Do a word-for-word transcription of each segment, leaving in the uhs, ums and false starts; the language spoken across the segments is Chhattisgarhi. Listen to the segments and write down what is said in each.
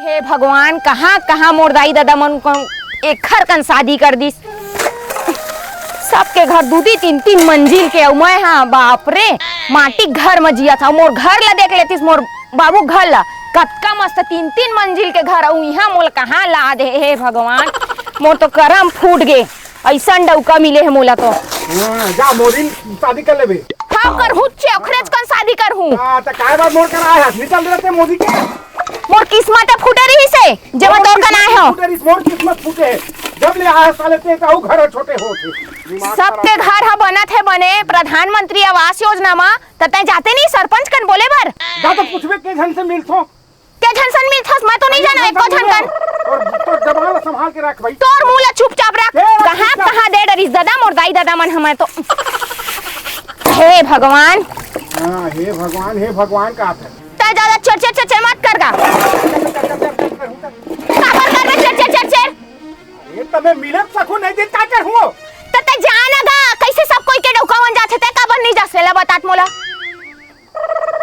हे भगवान, कहाँ कहाँ मोर दाई ददा मन को एखर कन शादी कर दिस। सबके घर दू दू तीन तीन मंजिल के, अउ मैं हा, बाप रे, माटी के घर म जियत हव। मोर घर ला देख लेतिस, मोर बाबू घर ला, कतका मस्त तीन तीन मंजिल के घर, अउ इहाँ मोला कहाँ ला दे हे भगवान। मोर तो करम फूट गे, अइसन डउका मिले हे मोला तो। हाँ, जा मोदी शादी कर लेबे। हाँ, करहूँ, चोखरेच कन शादी करहूँ। हाँ, त काय बात मोर करा है, निकल देते मोदी के। मोर किस्मत फूटे रहिस हे, जब मोर तोर कन आए हो। फूटे रहिस, मोर किस्मत फूटे हे। जब ले आए साले ते, ताऊ घर छोटे होत हे। दिमाग खराब। सबके घर ह बनत हे बने, प्रधानमंत्री आवास योजना म, त तैं जाते नहीं सरपंच कन बोले बर? जा तो पूछबे के झन से मिलथो। के झन सन मिलथस, मैं तो नहीं जाना एको झन कन। और तो जबान ला संभाल के रख भाई। तोर मुंह ला चुपचाप रख। ए, कहाँ, चुपचाप। कहाँ दे डरिस दादा, मोर दाई दादा मन हमर तो। हे भगवान। हाँ, हे भगवान, हे भगवान का था। तै ज्यादा चर्चा, चर्चा मत कर गा। काबर करबे चर्चा, चर्चा? ये तो मैं मिले सकूं नहीं दिन का कर हुओ। त तै जाना गा, कैसे सब कोई के डौका मन जाथे, तै काबर नहीं जास, ला बतात मोला।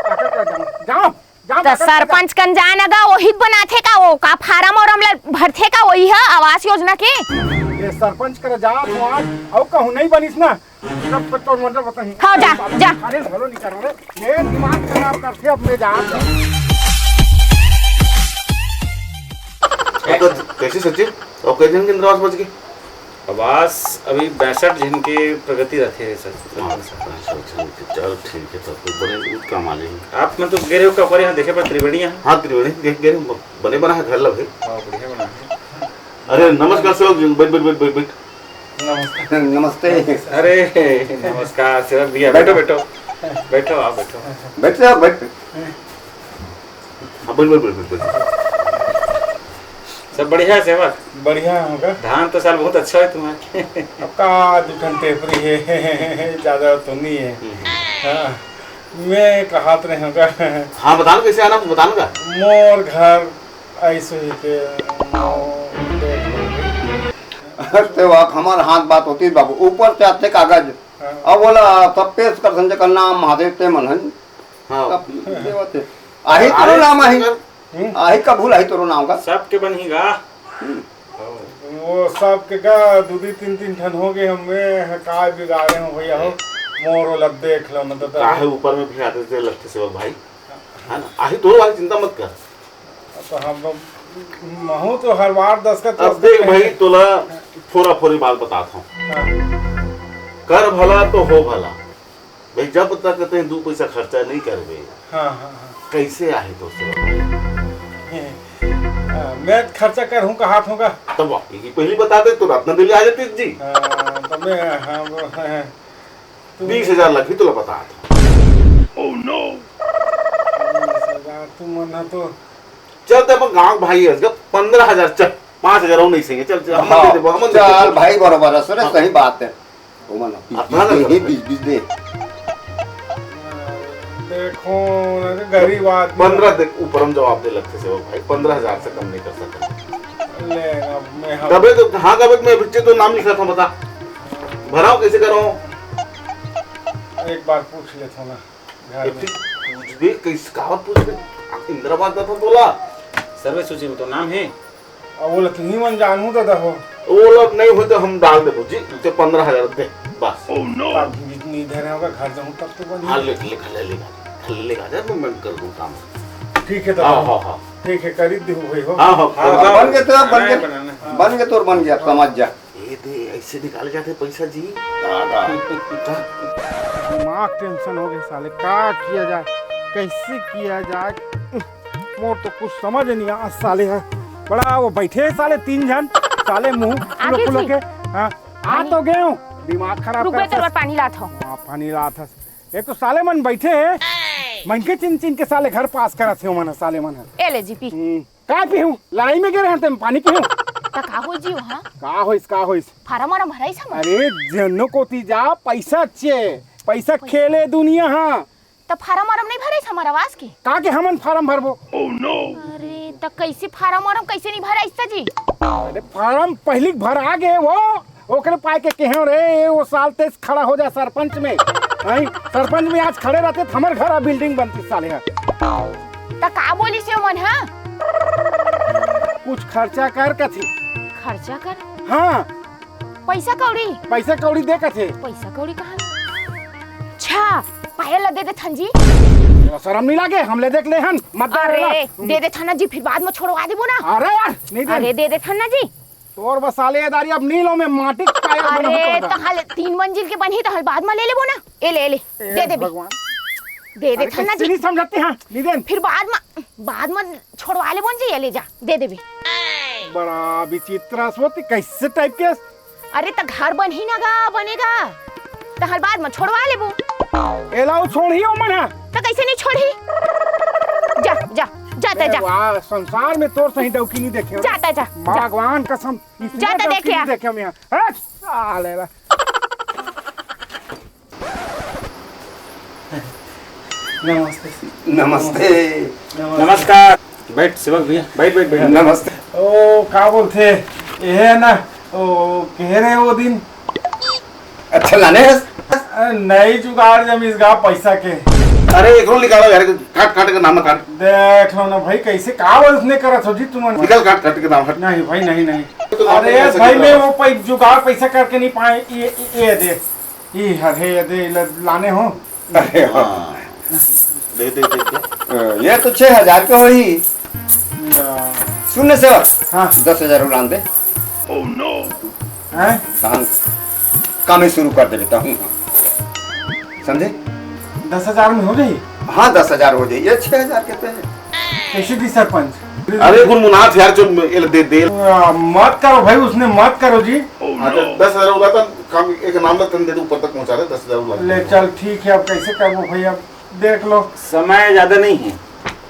काका का जाओ, जाओ, जाओ, त काका का सरपंच कन जाना गा, वही बनाथे का, वो का फार्म और हमला भरथे का, वही है आवास योजना के। ये सरपंच कर जा, तो आज, अउ कहूं नहीं बनिस ना, तब तो तोर मतलब बताही। हाँ, जा, जा। अरे, भलो नहीं करो रे। ये दिमाग खराब करथे अपने जान। तो कैसे सचिव? और कई जन के इंदिरा आवास बच गए? आवास अभी बासठ जन के प्रगति रखे है सर। हाँ, बासठ जन के। चल ठीक है, तब तो बने बहुत काम आ जाएंगे। आप मतलब गे रहे हो का ऊपर यहाँ देखे पर त्रिवेणी है? हाँ, त्रिवेणी देख गए, बने बना है घर ला भाई। हाँ, बढ़िया बना है। अरे नमस्कार सेवक जी, बैठ, बैठ, बैठ, बैठ, बैठ। नमस्कार। नमस्ते। अरे नमस्कार सेवक भैया, बैठो, बैठो। बैठो, बैठो, आप बैठो। बैठ जाओ, बैठ। हाँ, बोल, बोल, बोल, बोल, बोल। सब बढ़िया है सेवक? बढ़िया होगा। धान तो साल बहुत अच्छा है तुम्हारे। अब का दू ठन टेपरी है, ज्यादा तो नहीं है। हम्म। हाँ, मैं कहात रहे होगा। हाँ, बता ना कैसे आना, बता ना का? मोर घर ऐसे ही के, मोर देख लो। अरे, ते वाक हमार हाथ बात होती बाबू, ऊपर से आते कागज। हाँ। अब बोला, तब पेश कर संजय का नाम महादेव ते मन है। हाँ। तब देवत है। आही तोरो आही नाम आही। कर। हम्म। आही कबूल आही तोरो नाम का। सबके बनही गा। हम्म। वो सबके का दू दू तीन तीन ठन हो गए, हमें का बिगाड़े हो भैया हो। मोर ओला देख लो ना तो काहे ऊपर में भी आते थे लट्ठे सेवक भाई। है ना? आही तोरो वाली चिंता मत कर। तो हम लोग महू तो हर बार दस का अब देख भाई, तोला फोरा फोरी बात बतात हूँ। हाँ। कर भला तो हो भला। भाई, जब तक ते दू पैसा खर्चा नहीं करबे, हाँ, हाँ, हाँ। कैसे आही तोर सेवक? हाँ, मैं खर्चा करहूँ कहात हूँ का? तब वाह, ये पहली बता दे तो रत्न दिल्ली आ जाती जी। हाँ, तो मैं, हाँ, वो, हाँ, तू बीस हजार लगही तोला बतात हूँ। Oh no! बीस हजार, तू मन तो चल, ते अपन गांव भाई है, इसका पन्द्रह हजार चल, पाँच हजार और नहीं सही है, चल, चल, हम हाँ, दे देबो, हम दे चल, देबो। भाई बरोबर है, सुरे, हाँ। सही बात है। ओ मन, बीस, अपना बीस दे, ना हे, कर। बीस, बीस दे। देखो ना, गरीब आदमी। पन्द्रह दे, ऊपर हम जवाब दे लगते से, ओ भाई, पन्द्रह हजार से कम नहीं कर सकता। ले, अब मैं हम तबे तो, हाँ, कबे तो मैं बच्चे तो नाम लिखा था, बता। भराओ, कैसे करो? एक बार पूछ लेता हूँ ना। घर ए, में। फिर पूछबे, कैसे, काबर पूछबे? इंदिरा आवास देता तोला। सर्वे सूची में तो नाम है। अब वो ला तुही मन जानहू दादा हो। वो ला नहीं हो तो हम डाल देबो जी, ते पन्द्रह हजार दे, बस। Oh no! तब भी नहीं धरे होगा, घर जाऊँ तब तो बनी। हाँ, ले, ले, ले, ले, ले, ले, ले, जा, मैं, मैं कर दूँ काम। ठीक है दादा। हाँ, हाँ, हाँ। ठीक है, करी दे भाई हो। हाँ, हाँ, हाँ, हाँ। बन गए तो, बन गए। बनाना है, बनाना है। बन गए तो, बन गया, समझ जा। ये दे, ऐसे निकाले जाते पैसा जी। दादा। दिमाग tension हो गए साले, का किया जाए, कैसे किया जाए? मोर तो कुछ समझ नहीं आ साले है। बड़ा वो बैठे हैं साले तीन जन, साले मुंह आगे फुलो फुलो जी। के। हाँ, आ पानी। तो गए हूँ, दिमाग खराब रुक बे, करत तेरे हस। पानी लात हूँ। हाँ, पानी लात हस। एक तो साले मन बैठे हैं, मन के चिन चिन के साले घर पास करत हे मन, साले मन है। ए ले जी पी। हम्म। का पीहूं? लड़ाई में गे रहे हैं, तेम पानी पीहूं? त का होइस जी वहाँ? का होइस, का होइस? फार्म वार्म भराइस हमर? अरे, जनो कोती जा, पैसा चे, पैसा खेले दुनिया हा। त फार्म वार्म नहीं भराइस हमर आवास के? का के हमन फार्म भरबो? अरे, त कैसे फार्म वार्म कैसे नहीं भराइस त जी? अरे, फार्म पहली भरा गे वो, ओकरे पाए के केहेंव रे, वो साल तेस खड़ा हो जा सरपंच में। हैं? सरपंच में आज खड़े रहते त हमर घर आ building बनती साले हा। त का बोलिस हे मन, हाँ? कुछ खर्चा कर कथे। खर्चा कर? हाँ। पैसा कौड़ी? पैसा कौड़ी दे कथे। पैसा कौड़ी कहाँ? अच्छा, पायल ला दे देथन जी। तेला शरम नहीं लागे? हमले देख ले हन, मत दे अरे, ला। दे देथन ना जी, फिर बाद में छोड़वा देबो ना। अरे यार, नहीं दे। अरे, दे देथन ना जी। तोर बस साले ये दारी अब नीलो में माटी के पायल बना अरे, होता होगा। तहाल तीन मंजिल के बनही, तहाल बाद में ले लेबो ना। ए ले, ए ले, ए दे देबे। भगवान। दे दे अरे, थन ना कैसे जी। नहीं समझाते हैं, निदेन? फिर बाद में, बाद में छोड़वा लेबो जी, ये ले जा, दे देबे। बड़ा विचित्र सोच, कैसे टाइप के? अरे, त घर बनही ना गा, बनेगा, तहाल बाद में छोड़वा लेबो। एला वो छोड़ही ओ मन हा। त कैसे नहीं छोड़ही? जा, जा, जा, त ए, जा। वाह, संसार में तोर सही डौकी नहीं देखे। जा, त जा, जा। भगवान कसम, इसने जा, त डौकी देख नहीं आ। देखे हम यहाँ। हट, साले ला। नमस्ते। नमस्ते। नमस्कार। बैठ सेवक भैया, बैठ, बैठ, बैठ। नमस्ते। ओ, का बोलथे? ये है ना, ओ, कहे रहे वो दिन। अच्छा, लाने हस? अरे, नई जुगाड़ जमीस गा पैसा के। अरे, एकरो निकालो यार, काट, काट के नाम काट। देख लो ना भाई, कैसे का बोलने करत हो जी तुमन? निकाल, काट, काट के नाम हट। नहीं भाई, नहीं, नहीं। तो नाम अरे निकाल भाई, सके मैं ना। वो पै-, जुगाड़ पैसा करके नहीं पाए, ये, ये, ये दे। ई हर हे, ये दे, ल-, लाने हो। अरे वाह। हाँ। दे, दे, दे, दे। अ, ये तो छह हजार के होही। या। सुन ना सेवक, हाँ। दस हजार उलान दे। हैं? तहन कामे शुरू कर देबे तहूँ। समझे? दस हजार में हो जाई? हाँ, दस हजार हो जाई। ये छह हजार के तो है। कैसे दी सरपंच? अरे गुनगुनात यार, जो एला दे दे। आ, मत करो भाई, उसने मत करो जी। हाँ, तो दस हजार होगा तो काम एक नाम ला तन दे दे, ऊपर तक पहुँचा दे, दस हजार होगा। ले चल, ठीक है, अब कैसे करबो भाई, अब देख लो। समय ज्यादा नहीं है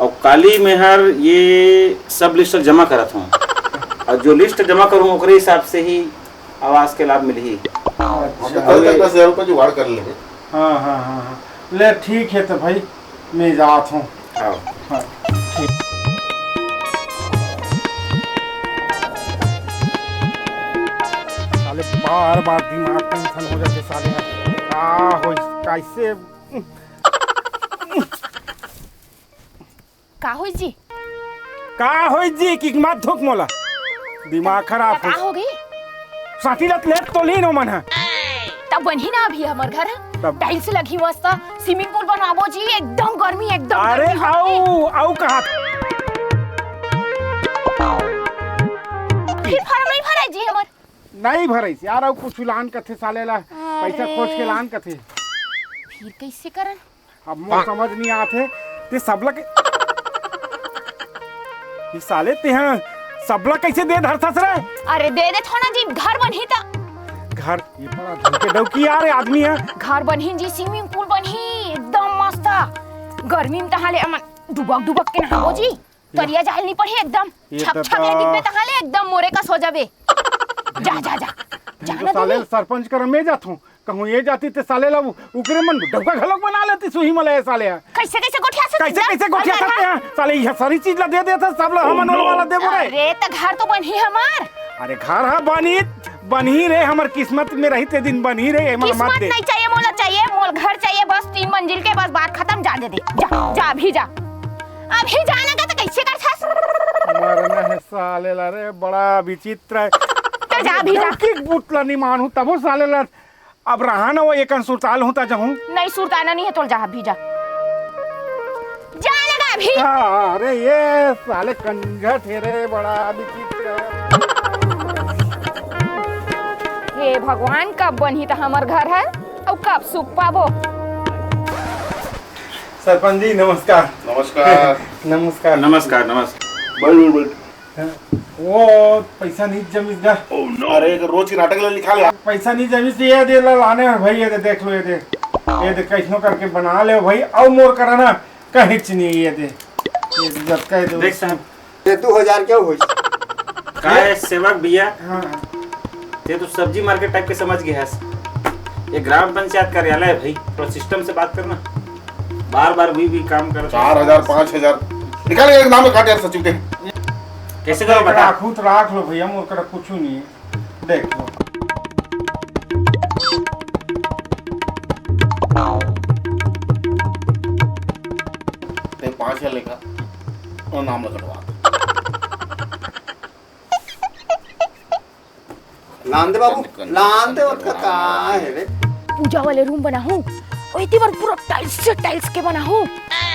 और काली मेहर ये सब लिस्ट जमा करत हूँ और जो लिस्ट जमा करूँ ओकरे हिसाब से ही आवास के लाभ मिलही। अच्छा। कल तक दस हजार रुपये जुगाड़ कर लेंगे। हाँ, हाँ, हाँ, हाँ। ले ठीक है तो भाई, मैं जात हूँ। हाँ। हाँ, ठीक। साले बार बार दिमाग टेंशन हो जाथे साले। का होइस, कैसे? का होइस जी? का होइस जी कि मत धोक मोला। दिमाग खराब का हो। हो गई? साथी लत लेत तो लीन ओमन ह। तब बनही ना अभी हमर घर ह। तब टाइल्स लगही मस्त, स्विमिंग पूल बनाबो जी, एकदम गर्मी, एकदम अरे गर्मी होही। अउ, अउ कहा? फिर फार्म नहीं भराई जी हमर। नहीं भराइस यार, अउ कुछ लान कथे साले ला, पैसा अरे। खोज के लान कथे। फिर कैसे करन? अब मोर समझ नहीं आत हे, ते सबला के, ये साले ते हा सबला कैसे दे धरथस रे? अरे दे दे थोड़ा जी, घर बनही त। घर, ये बड़ा धन के डौकी यार, ये आदमी है। घर बनही जी, स्विमिंग पूल बनही, एकदम मस्त। गर्मी में तहाले अमन डुबक डुबक के नहाबो जी। तरिया जाए नहीं पड़ही एकदम। ये छप तो छप ले दिखबे तहाले एकदम मोरे कस हो जाबे। जा, जा, जा। ये जा तो ना साले दिल्ली। सरपंच करा मैं जात हूँ। कहूँ ये जाती ते साले ला उ-, उकरे मन डौका घलोक बना लेती सुही मला ये साले ह। कैसे, कैसे गोठिया सकते कैसे, हैं? कैसे गोठिया अरे सकते हैं? साले ये सारी चीज ला दे देता, सब ला हमन वाला देबो रे। अरे, त घर तो बनही हमार। अरे, घर हा बनी, बनही रे, हमर किस्मत में रही ते दिन बनही रे, एमा मत किस्मत दे। नहीं चाहिए, मोला चाहिए, मोल घर चाहिए, बस तीन मंजिल के, बस बात खत्म, जा दे दे, जा, जा, अभी जा। अभी जाना का तो कैसे कर छस? मरना है साले ला रे, बड़ा विचित्र है। तो जा अभी जा। किक बुतला नहीं मानू तबो साले ला। अब रहा ना वो एकन सुरताल हूँ ता जहूँ। नहीं सुरताना नहीं है तोल जा अभी जा। जा लगा अभी। हाँ, अरे ये साले कंझट है रे, बड़ा विचित्र है। हे भगवान, कब बनही त हमर घर है, अउ कब सुख पाबो। सरपंच जी, नमस्कार। नमस्कार। नमस्कार। नमस्कार, नमस्कार। बैठ, बैठ, बैठ। हाँ, वो पैसा नहीं जमीस गा। अरे, एक रोज की नाटक ले लिखा ले। पैसा नहीं जमीस, ये दे ला, लाने हैं भाई, ये दे, देख लो, ये दे। ये दे, कैसनो करके बना ले भाई, अउ मोर करा ना, कहीं च नहीं, ये दे। ये दे, जब कह दो। देख साहब, ये दो हजार क्या होई? काय सेवक भैया? हाँ, हाँ। ये तो सब्जी मार्केट टाइप के समझ गया है। ये ग्राम पंचायत कार्यालय है भाई, थोड़ा सिस्टम से बात करना। बार बार वही भी काम कर। चार हजार, पाँच हजार। निकाल एक नाम काट यार सचिव के। कैसे करो बता? राखू तो राख लो भैया, मोर करा कुछ नहीं है। देख लो। ते पाँच हजार लेखा और नाम ला कटवा। लान दे बाबू, लान दे, ओतका का हे रे? पूजा वाले रूम बनाहूँ, ओती बर पूरा टाइल्स से टाइल्स के बनाहूँ,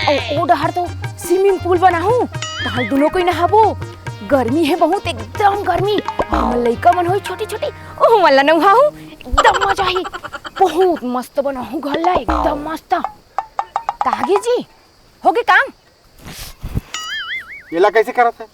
अउ ओ डहर तो स्विमिंग पूल बनाहूँ, तहाँ दुनों कोई नहाबो। गर्मी हे बहुत, एकदम गर्मी। हमर लइका मन होई छोटी छोटी, ओहू मन ला नहाहूँ, एकदम मजा आही। बहुत मस्त बनाहूँ घर ला, एकदम मस्त। तागी जी, होगे काम? एला कैसे करत है?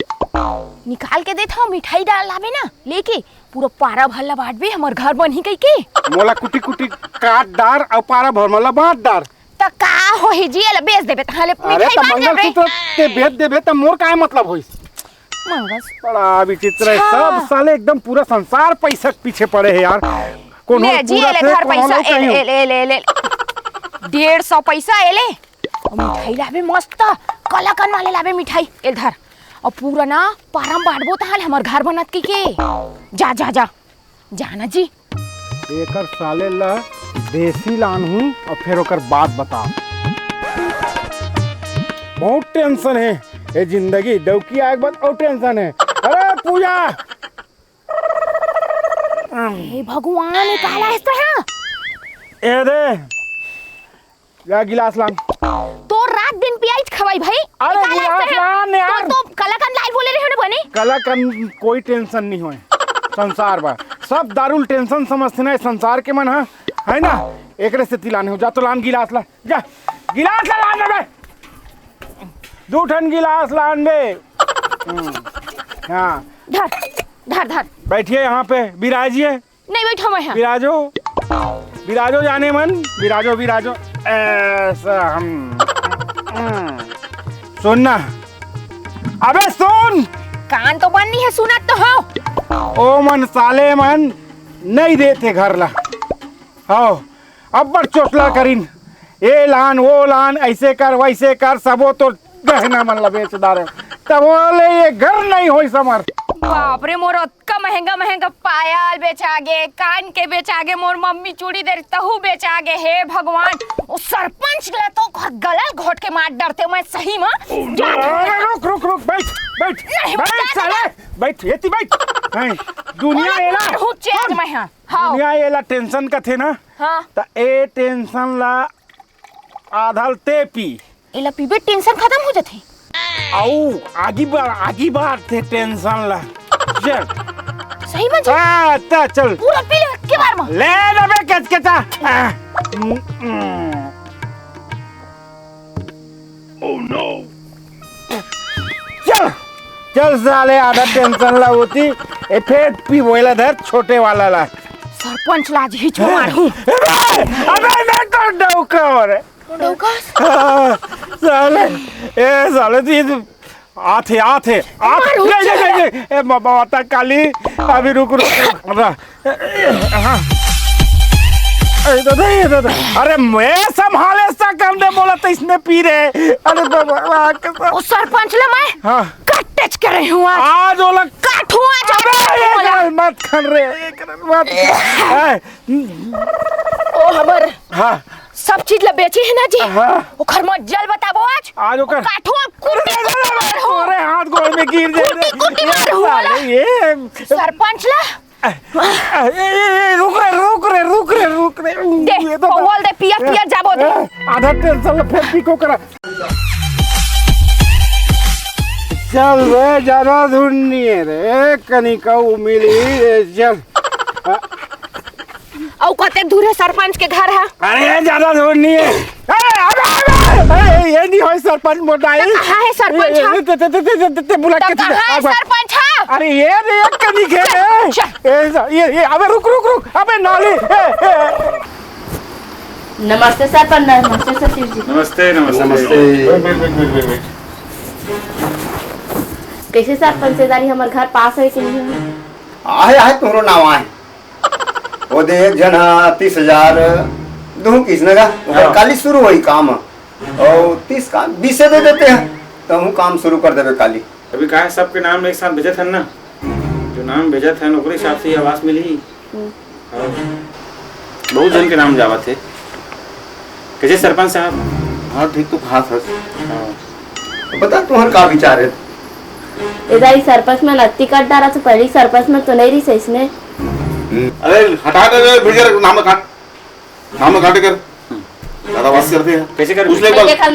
निकाल के देत हव, मिठाई डाल लाबे ना, लेके पूरा पारा भर ला बांटबे, हमर घर बनही कहिके। मोला कुटी कुटी काट डार अउ पारा भर मन ला बांट डार। त का होही जी, एला बेच देबे, तहाँ ले अरे मिठाई त बांट जाबे। मंगलसूत्र ते बेच देबे त मोर काय मतलब होइस? मंगलसूत्र। बड़ा विचित्र है अच्छा। सब साले, एकदम पूरा संसार पैसा के पीछे पड़े है यार। कोनो ले जी, पूरा एले थे, धर कोनो पैसा, लोग एले, कहीं। एले, एले, एले। डेढ़ सौ पैसा एले। अउ मिठाई लाबे मस्त, कलाकंद वाले लाबे मिठाई, एल धर। अउ पूरा ना पारा म बांटबो तहाँ ले हमर घर बनत कहिके। जा, जा, जा। जाना जी। एकर साले ला देसी लानहूँ अउ फेर ओकर बात बताओ। बहुत टेंशन है ये जिंदगी, डौकी आए के बाद अउ टेंशन है। अरे पूजा, हे भगवान, ये काला है तो हाँ? ए दे, या गिलास लान। तो रात दिन पियाई खवाई भाई। अरे ये काला है गिलास तो हाँ? लान यार। तो, तो कलाकंद लाल बोले रहे हो ना बने? कलाकंद कोई टेंशन नहीं होए संसार बा। सब दारू ल टेंशन समझथे ना ये संसार के मन ह, है ना? एकरे से तिलाने हो। जा तो लान गिलास ला, जा गिलास ला लान बे। दू ठन गिलास लान बे। हम्म, हाँ। धर, धर, धर। बैठिए यहाँ पे, विराजिए। नहीं बैठो मैं यहाँ। विराजो, विराजो जाने मन, विराजो, विराजो। ऐसा हम, हम्म। सुन ना, अबे सुन। कान तो बंद नहीं है, सुनत तो हो। ओ मन साले मन नहीं देते घर ला। हव, अब्बड़ चोचला करिन, ए लान, ओ लान, ऐसे कर, वैसे कर, सबो तो गहना मन ला बेच डारे। तब ले ये घर नहीं होई समर। बाप रे, मोर अतका महंगा महंगा पायल बेचा गे, कान के बेचा गे, मोर मम्मी चूड़ी दे तहू बेचा गे। हे भगवान, ओ सरपंच ला तो घर गला ल घोट के मार डरते मैं सही में। अरे रुक, रुक, रुक, बैठ, बैठ, नहीं, बैठ बैठ, साले, बैठ, एती बैठ। हैं, दुनिया अरे, एला, बहुत चेत सुन, मैं हाँ। हाँ। दुनिया एला टेंशन कथे ना, हाँ। त ए टेंशन ला आधा ल ते पी। एला पीबे टेंशन खत्म हो जाथे। आऊ आगी बार, आगी बार थे टेंशन ला। चल। सही में जी? हाँ, त चल। पूरा पी ले के बार में। ले लेबे कचकचा। आ, हम्म, हम्म। Oh no! चल, चल साले, आधा टेंशन ला होती, ए फेर पी बोला धर छोटे वाला ला। सरपंच ला आज हिच मार हूँ। अबे, अबे, मैं तो डौका हो रे। डौका? हाँ, साले, ए साले, तू ये आथे, आथे, आथे। मारू, नहीं, नहीं, चल। नहीं, नहीं। ए, म-, माता काली, अभी रुक, रुक, रुक। हाँ। ए, दादा, ए, दादा। अरे, मैं संभाले सा काम दे बोला तो इसने पी रहे। अरे, बाबा, वाह, कसम। ओ सरपंच ले मैं हाँ। कट्टेच कर रही हूँ आज। आज ओला काटू आज अबे, ये बोला। गल मत खन रे, ये गल मत खन। ए, ओ हमर हाँ। सब चीज ला बेची है ना जी? हाँ। ओखर मज्जल बताबो आज। आज ओकर काठुआ कुटी कुटी मार हो। तोरे हाथ गोड़ में गिर जाए रे। कुटी कुटी मार हो साले, वाला। ये सरपंच ला। ए, ए, ए, रुक रे, रुक रे, रुक रे, रुक रे। दे, ये तो पौवा ल दे, पिया, ए, पिया, जाबो दे। ए, आधा टेंशन ला फेर पी को करा। चल बे, ज्यादा दूर नहीं है रे, कनिका मिली रे, चल। अउ कते दूर है सरपंच के घर है? अरे, ये ज्यादा दूर नहीं है। अरे, अरे, अरे, अरे, ये नहीं होय सरपंच मोटाई। तो कहाँ है सरपंच, ये, हाँ? ये, ते, ते, ते, ते, ते, ते, बुला तो के कहाँ है आ, सरपंच, हाँ? अरे, ये रे, ये कनी खेल है। चल। ये, ये, ये, अबे रुक, रुक, रुक। अबे नाली, ए, ए, ए। नमस्ते सरपंच, नमस्ते सचिव जी। नमस्ते, नमस्ते। नमस्ते। बैठ, बैठ, बैठ, बैठ, बैठ। कैसे सरपंच सेदारी हमर घर पास है कि नहीं है? आहे, आहे, तोहरो नाव आहे। ओ दे, एक झन हा तीस हजार दुहू किस न गा, ओकर हाँ। काली शुरू होई काम। और तीस का बीसे दे देते हैं, तो हम काम शुरू कर देबे काली। अभी का है, सबके नाम एक साथ भेजत हन ना, जो नाम भेजत हन, ओकरे हिसाब से ही आवास मिली। हम्म। हाँ। बहुत झन के नाम जावत हे। कैसे सरपंच साहब? हाँ, ठीक तो खास है। हाँ। बता, तुम्हार का विचार है? ए दाई, सरपंच में नत्ती कट डारा तो पहली सरपंच में तो नहीं रही सही इसने। अरे हटा दे रे, भेजा रे, नाम काट, नाम काटे कर। ज्यादा बात करते हैं। कैसे कर? पूछ ले एक बार। देखन।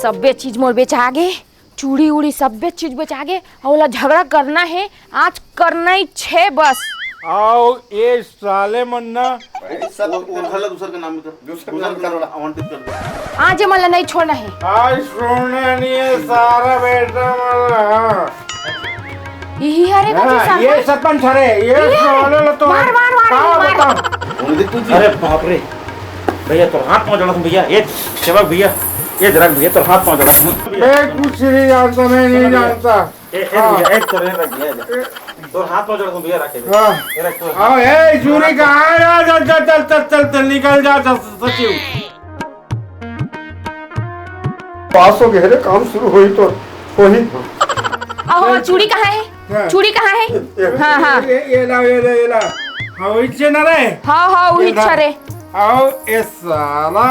सब्बे चीज मोर बेचा गे, चूड़ी उड़ी सब्बे चीज बेचा गे, अउ ओला झगड़ा करना हे, आज करना ही छे बस। अउ ये साले मन ना। वो, वो घर ला दूसर के नाम कर। दूसर के नाम कर। आवंटित कर दे। आज ये मन ला नहीं छोड़ना हे। आज छोड़ना नहीं है सारा बेटा मन ला, हाँ। यही हरे का हाँ, जी सरपंच? ये सरपंच हरे, ये ये हरे। साले ला तो मार, मार, मार, का मार। बताऊं? अरे बाप रे, भैया तोर हाथ पाँव जोड़त हूँ भैया, ये सेवक भैया, ये जरा भैया तोर हाथ पाँव जोड़त हूँ। मैं कुछ नहीं जानता, मैं नहीं जानता। ए, ए, हाँ। भैया, एक तो रे, भैया, तोर हाथ पाँव जोड़त हूँ भैया, राखे भैया। हाँ। ये रख, तोर हाँ, हाथ ए, चूड़ी कहाँ है? चल, चल, चल, चल, चल, चल, निकल जा, स-, सचिव। पास हो गए रे, काम शुरू होई तो होई। अहो, चूड़ी कहाँ है? हाँ। चूड़ी कहाँ है? ये, ये, हाँ, हाँ। ये, ये ला, ये ला, ये ला। हाँ, वही छे ना रे? हाँ, हाँ, वही ये ला। छे रे। आओ, ए साला,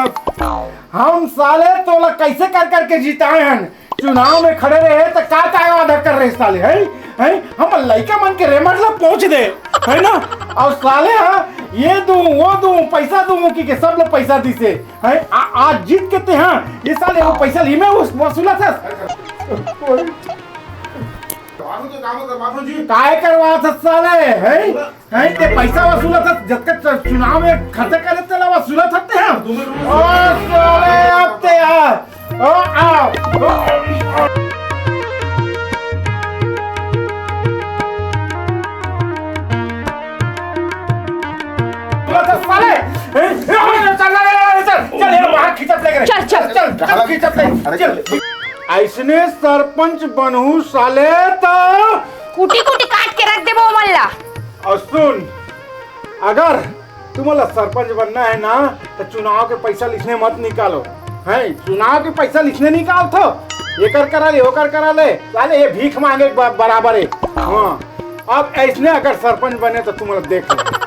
हम साले तोला कैसे कर करके जिताए हन? चुनाव में खड़े रहे त का का वादा कर रहे साले, हैं? हैं? हम लइका मन के रेमट ला पहुंच दे, है ना? अउ साले, हाँ, ये दूं, वो दूं, पैसा दूं, कि के सब ला पैसा दिसे, हैं? आ, आज जीत के ते, हाँ, ये साले वो पैसा ली मैं उस वसूला था। काय करवा था साले, हैं? हैं, ते पैसा वसूलत हस, जतका च-, चुनाव में खर्चा करे तेला वसूलत हस ते, हाँ? ओ, साले, अब ते, हाँ। ओ, आ, ओ, आ। वसूलत हस, साले। ए, ए, चल, चल, चल, चल, चल, ये बाहर खींचत ले गए। चल, चल, चल, चल, खींचत ले, चल। अइसने सरपंच बनहू साले त कुटी कुटी काट के रख देबो ओमन ला। अउ सुन, अगर तुमन ला सरपंच बनना है ना, त चुनाव के पैसा लिसने मत निकालो। हैं, चुनाव के पैसा लिसने निकालथो, एकर करा ले, ओकर करा ले, साले ये भीख मांगे के ब-, बराबर है। हाँ, अब अइसने अगर सरपंच बने त तुमन ला देख लो।